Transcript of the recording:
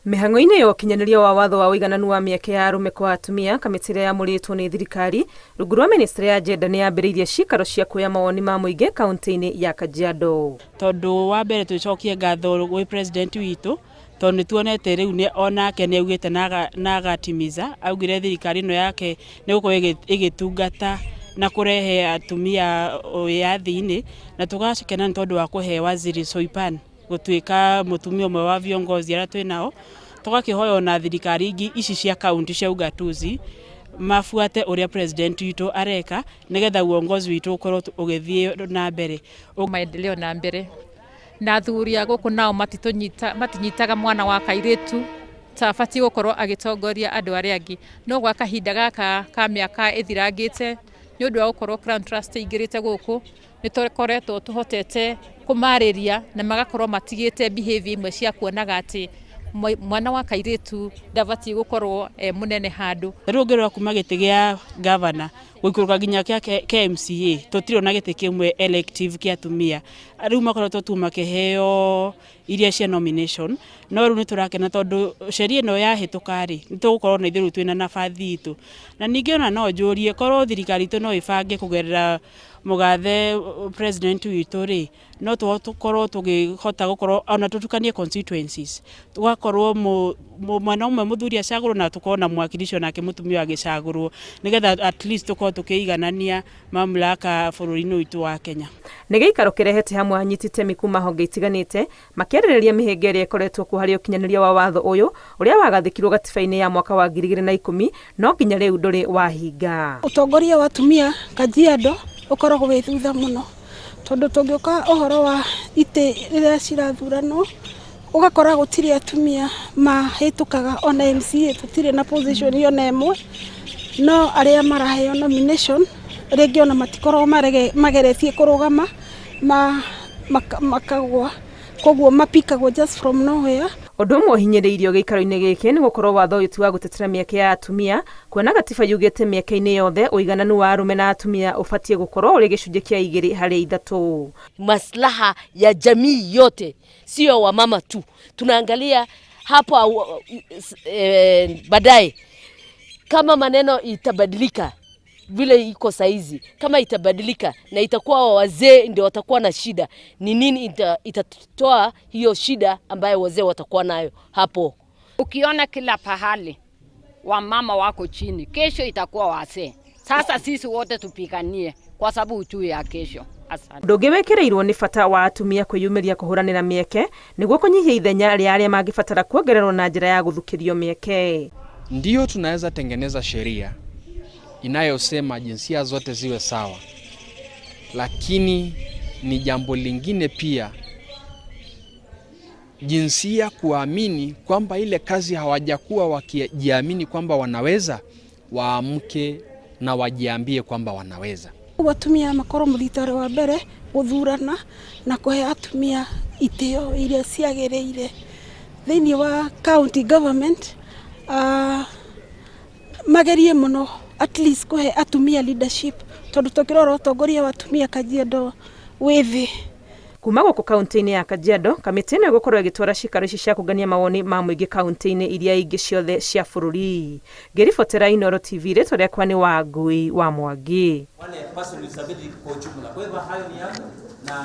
Mĩhang'o-inĩ ya ũkinyanĩria wa watho wa ũigananu wa mĩeke ya arũme kwa atumia, kamĩtĩ ĩrĩa yamũrĩtwo nĩ thirikari rungu rwa ministry ya gender nĩ yambĩrĩirie ciikaro cia kuoya mawoni ma mũingĩ kaunti-inĩ ya Kajiado. Tondũ wa mbere tũcokie ngatho gwĩ president witũ, tondũ nĩ tuonete rĩu nĩ onake nĩ augĩte na agatimiza. Augire thirikari ĩno yake nĩ gũkorwo ĩgĩtungata na kũrehe atumia wĩyathi-inĩ, na tũgakena nĩ tondũ wa kũhe Waziri Soipan gũtuĩka mũtumia ũmwe wa viongozi arĩa twĩ nao. Tũgakĩhoya ona thirikari ingĩ ici cia kaunti cia ugatuzi mabuate ũrĩa president witũ areka, nĩgetha uongozi witũ ũkorwo ũgĩthiĩ na mbere. Maendeleo na mbere na athuri a gũkũ nao matitũnyita, matinyitaga mwana wa kairĩtu ta abatiĩ gũkorwo agĩtongoria andũ arĩa angĩ. No gwa kahinda gaka ka mĩaka ĩthirangĩte, nĩ ũndũ wa gũkorwo Crown Trust ĩingĩrĩte gũkũ, nĩ tũkoretwo tũhotete kũmarĩria na magakorwo matigĩte behavior imwe cia kuonaga atĩ mwana wa kairĩtu ndabatiĩ gũkorwo e mũnene handũ. Rĩu ũngĩrora kuma gĩtĩ gĩa gavana gũikũrũka nginya kĩa KMCA, tũtirĩ ona gĩtĩ kĩmwe elective kĩa atumia. Rĩu makoretwo tu makĩheo iria cia nomination, no rĩu nĩ tũrakena tondũ sheria ĩno yahĩtũka rĩ, nĩ tũgũkorwo na ithuĩ rĩu twĩna nabathi itũ. Na ningĩ ona no njũrie korwo thirikari itũ no ĩbange kũgerera mũgathe president witũ rĩ, no tũkorwo tũkĩhota gũkorwo ona tũtukanie constituencies, tũgakorwo mwana ũmwe mũthuri acagũrwo na tũkorwo na mwakilishi onake mũtumia agĩcagũrwo, nĩgetha at least tũkorwo tũkĩiganania mamlaka bũrũri-inĩ witũ wa Kenya. Nĩ gĩikaro kĩrehete hamwe anyiti itemi kuma honge itiganĩte makĩarĩrĩria mĩhĩnga ĩrĩa ĩkoretwo kuo harĩ ũkinyanĩria wa watho ũyũ ũrĩa wagathĩkirwo gatiba-inĩ ya mwaka wa 2010, no nginya rĩu ndũrĩ wahinga. Ũtongoria wa atumia Kajiado ũkoragwo wĩ thutha mũno, tondũ tũngĩũka ũhoro wa itĩ rĩrĩa cirathuranwo, ũgakora gũtirĩ atumia mahĩtũkaga. Ona MCA tũtirĩ na position ona ĩmwe, no arĩa maraheo nomination rĩngĩ ona matikoragwo mageretie kũrũgama, makagwa, koguo mapikagwo just from nowhere. Ũndũ ũmwe ũhinyĩrĩirio gĩikaro-inĩ gĩkĩ nĩ gũkorwo watho ũyũ ti wa gũtetera mĩeke ya atumia, kuona gatiba yugĩte mĩeke-inĩ yothe ũigananu wa arũme na atumia ũbatiĩ gũkorwo ũrĩ gĩcunjĩ kĩa 2 harĩ 3. Maslaha ya jamii yote, sio wamama tu. Tunaangalia hapo baadaye kama maneno itabadilika vile iko saizi, kama itabadilika na itakuwa wazee ndio watakuwa na shida, ni nini itatoa hiyo shida ambayo wazee watakuwa nayo hapo? Ukiona kila pahali wamama wako chini, kesho itakuwa wazee. Sasa sisi wote tupiganie kwa sababu ujui ya kesho. Asante. Ũndũ ũngĩ wĩkĩrĩirwo nĩ bata wa atumia kwĩyumĩria kũhũranĩra mĩeke nĩguo kũnyihia ithenya rĩa arĩa mangĩbatara kuongererwo na njĩra ya gũthukĩrio mĩeke. Ndiyo, tunaweza tengeneza sheria inayosema jinsia zote ziwe sawa, lakini ni jambo lingine pia jinsia kuamini kwamba ile kazi hawajakuwa wakijiamini kwamba wanaweza, waamke na wajiambie kwamba wanaweza. Ũguo atumia makorwo mũthitari wa mbere gũthurana na kũhe atumia itĩo iria ciagĩrĩire thĩinĩ wa county government, magerie mũno at least kũhe atumia leadership, tondũ tũngĩrora ũtongoria wa atumia Kajiado wĩ thĩ. Kuma gũkũ kaunti-inĩ ya Kajiado, kamĩtĩ ĩno ĩgũkorwo ĩgĩtwara cikaro ici cia kũngania mawoni ma mũingĩ kaunti-inĩ iria ingĩ ciothe cia bũrũri. Ngĩribotera Inooro TV, rĩtwa rĩakwa nĩ Wangui wa Mwangi. Wale person with disability kwa ujumla. Kwa hivyo hayo ni yangu na